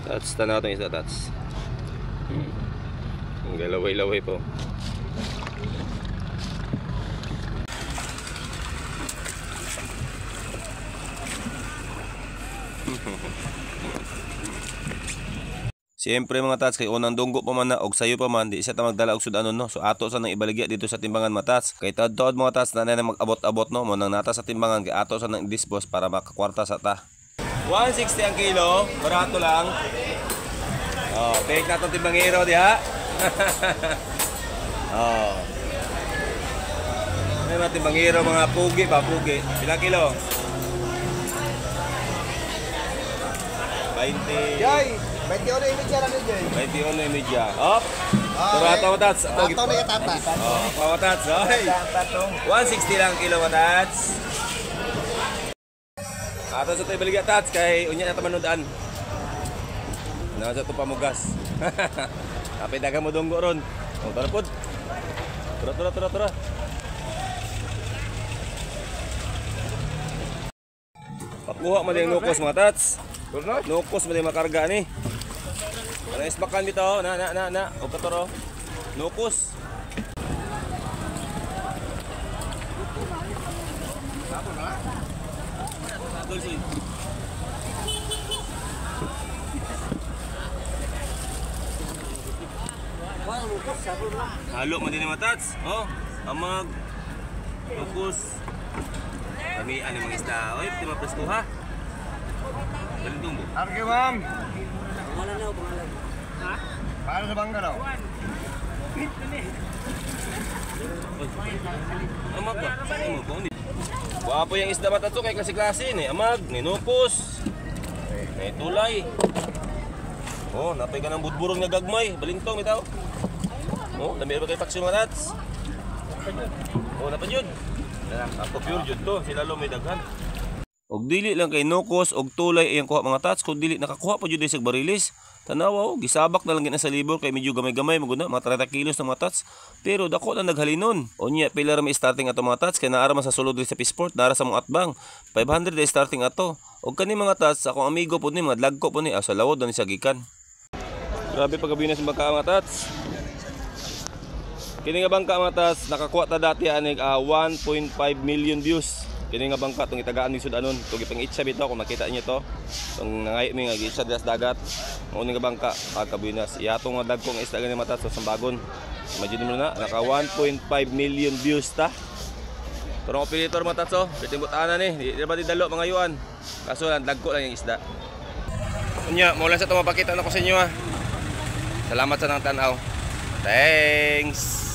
Tats, tanaw itong isda, tats. Ang galaway-laway po. Siyempre mga tats, kay unang dunggo pa man na og sayo pa man, di isa ta magdala og sudanon no. So ato sa nang ibaligya dito sa timbangan mga tats. Kay taod-taod mga tats na na mag-abot-abot no, mo nang nata sa timbangan kay ato sa nang dispose para makakwarta sa ta. 160 ang kilo, barato lang. Oh, take na tong timbangero diha. Oh. May mga timbangero, mga pugi ba, pugi. Ilang kilo? 20. Jay, 21.30 lang yun, Jay. 21.30. Up. Tara, tawa tats. Ato na itata. Oh, tawa tats. Oy. 160 lang kilo tats. Ato sa tayo baligya tats kay unya na tamanudaan. Nasa to pamugas. Kapit daga mo dunggo ron. Oh, tara pod. Tara, tara, tara, tara. Pakuha mo din nukos mga tats. Nukos mo din makarga ni. Ano isbakan dito? Na na na na. O katoro. Nukos. Halo man din mga tats. Oh, amag. Nukos. Kami ano mga isda. Oy, di mapresko ha. Balintong mo. Arge, ma'am. Ha? Paano sa bangka daw? Amag ba? Amag ba? Wapo yung isda ba tatso kay klase-klase ni amag, ni nupos, ni tulay. Oh, napay ka ng budburong nga gagmay, balintong bitaw. Oh, lami ba kay paksyo mga tats? Oh, napad yun. Ako pure jud to, sila lo may daghan. Og dili lang kay nukos og tulay iyang kuha mga tats, kung dili nakakuha pa jud sa barilis. Tanawa oh, gisabak na lang gina sa libor kay medyo gamay-gamay maguna mga 30 kilos ng mga tats. Pero dako na naghalinon. Unya pila ra may starting ato mga tats kay naara man sa sulod diri sa Pisport, naara sa mong atbang. 500 day starting ato. Og kani mga tats, akong amigo pud ni mga lagko pud ni sa lawod na ni sa gikan. Grabe pagabi na sa bangka mga tats. Kini nga bangka mga tats, nakakuha ta dati anig 1.5 million views. Kini nga bangka tong itagaan ni sudanon, tong ipang-itsa bitaw kung makita niyo to. Tong nangay mi nga giitsa dira sa dagat. Mao ni nga bangka pagkabuinas. Iatong nga dagko nga isda gani mga tats sa Sambagon. Imagine mo na naka 1.5 million views ta. Turong operator mga tats oh, bitin butana ni, di ba di dalo mga yuan. Kaso lang dagko lang yung isda. Unya, mo lang sa to mapakita nako sa inyo ha. Salamat sa nang tan-aw. Thanks.